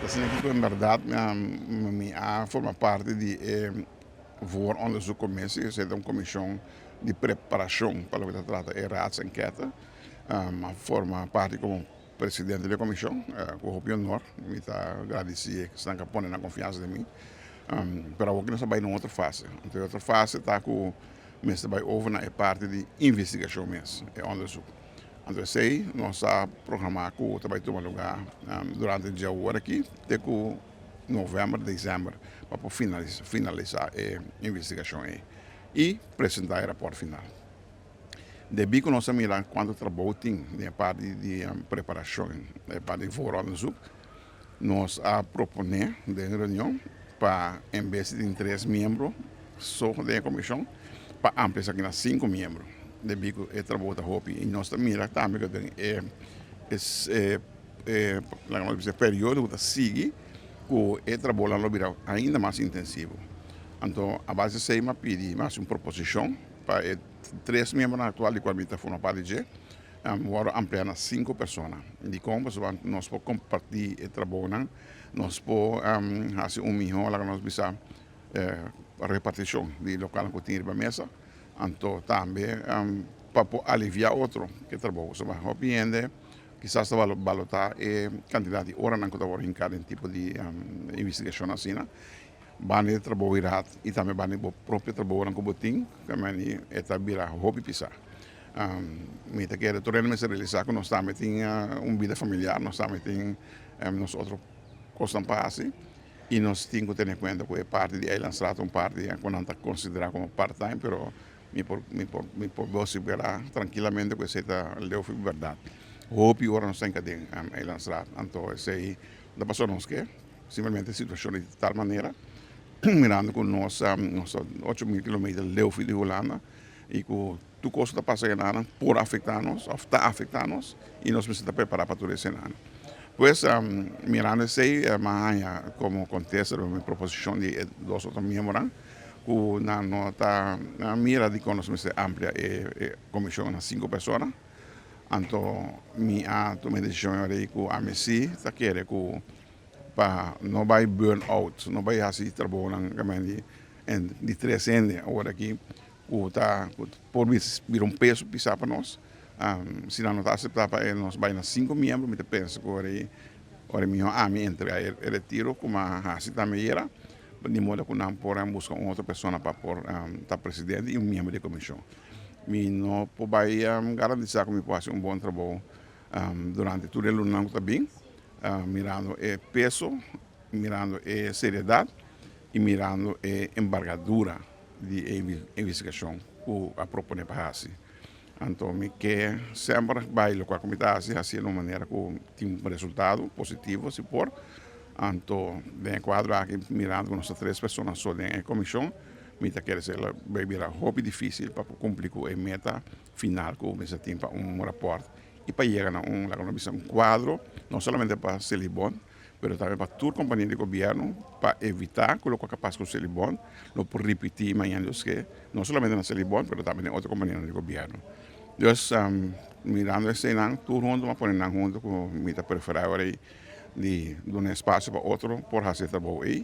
Asina ku en bèrdat mi a forma parti di e vooronderzoekcommissie, esei ta un komishon di preparashon pa loke ta trata e raadsenquête. Mi a forma parti komo presidente di e komishon ku hopi honor. Mi ta gradisí esnan ku a pone nan konfiansa den mi. Pero awor nos a bai na un otro fase. Anto e otro fase ta ku mester bai over na e parti di investigashon mes, e onderzoek. Anto esei nos a programá ku ta bai tuma lugá durante dje awor aki te ku novèmber, desèmber pa por finalisá e investigashon ei i presentá e rapòrt final. Debí ku nos a mira kuantu trabou tin den e parti di preparashon, e parti di vooronderzoek, nos a proponé den reunion pa en bes di tin tres miembro so den e komishon, pa amplia esaki na sinku miembro, debí ku e trabou ta hopi. I nos ta mira tambe ku den e laga nos bisa periodo ku ta sigui ku e trabounan lo bira ainda mas intensivo. Anto a base di esei mi a pidi, mi a hasi un proposishon pa e tres miembronan aktual di kual mi ta forma parti dje, wòrdu ampliá na sinku persona. Dikon? Pasobra nos por kompartí e trabounan, nos por hasi un mihó, laga nos bisa, repartishon di lokual ku tin riba mesa. Anto tambe pa por aliviá otro ku e trabou. Pasobra hopi hende kisas ta balotá e kantidat di oranan ku ta wòrdu hinká den tipo di investigashon asina. Banda di trabou di raad i tambe banda di bo propio trabounan ku bo tin, tambe e ta bira hopi pisá. Mi ta kere tur hende mester realisá ku nos tambe tin un bida familiar, nos tambe tin nos otro kosnan pa hasi i nos tin ku tene kuenta ku e parti di eilandsraad ta un parti ku nan ta konsiderá komo part time, pero mi por mi por mi por vosiferá trankilamente ku esei ta leu for di bèrdat. Hopi ora nos ta hinka den eilandsraad, anto esei ta pasó nos ke. Simplemente e situacion di tal manera, mirando cu nos nos ta 8000 kilometer leu di Hulanda y cu tur cos cu ta pasa enanan por afecta nos of ta afecta nos y nos mester ta prepara pa tur esenan. Pues mirando esey mi a haya como contesta riba mi proposicion di e dos otro miembronan cu nan no ta mira dicon nos mester amplia e comision na cinco persona. Anto mi a tuma e decision ora cu ami si ta kere cu pa no bai burn out, no bai hasi trabounan di di tres hende awor aki ku ta ku por bira un peso pisa pa nos. Si nan no ta aseptá pa nos bai na sinku miembro mi ta pensa ku ora ei ora mihó ami entrega e retiro ku mi a hasi tambe ayera di modo ku nan por buska un otro persona pa por ta presidente i un miembro di e komishon. Mi no por bai garantisá ku mi por hasi un bon trabou durante tur e lunanan ku ta bin. Mirando e peso, mirando e seriedad y mirando e embargadura di e investigacion cu a propone pa haci. Anto mi ke semper bay locual cu mi ta haci, haci na un manera cu tin resultado positivo si por. Anto den e cuadro aki mirando cu nos ta tres persona so den e comision, mi ta kere ser lo bay bira hopi dificil pa por cumpli cu e meta final cu mester tin pa un raport. I pa yega na un, laga nos bisa, un kuadro, no solamente pa Selibon, pero tambe pa tur kompania di gobièrnu, pa evitá ku loke a pas ku Selibon lo por ripití mañana Dios ke, no solamente na Selibon, pero tambe den otro kompanianan di gobièrnu. Dus, mirando eseinan tur huntu, mi a pone nan huntu ku mi ta preferá ora ei di duna espasio pa otro por hasi e trabou ei,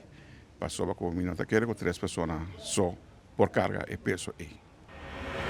pasobra ku mi no ta kere ku tres persona so por karga e peso ei.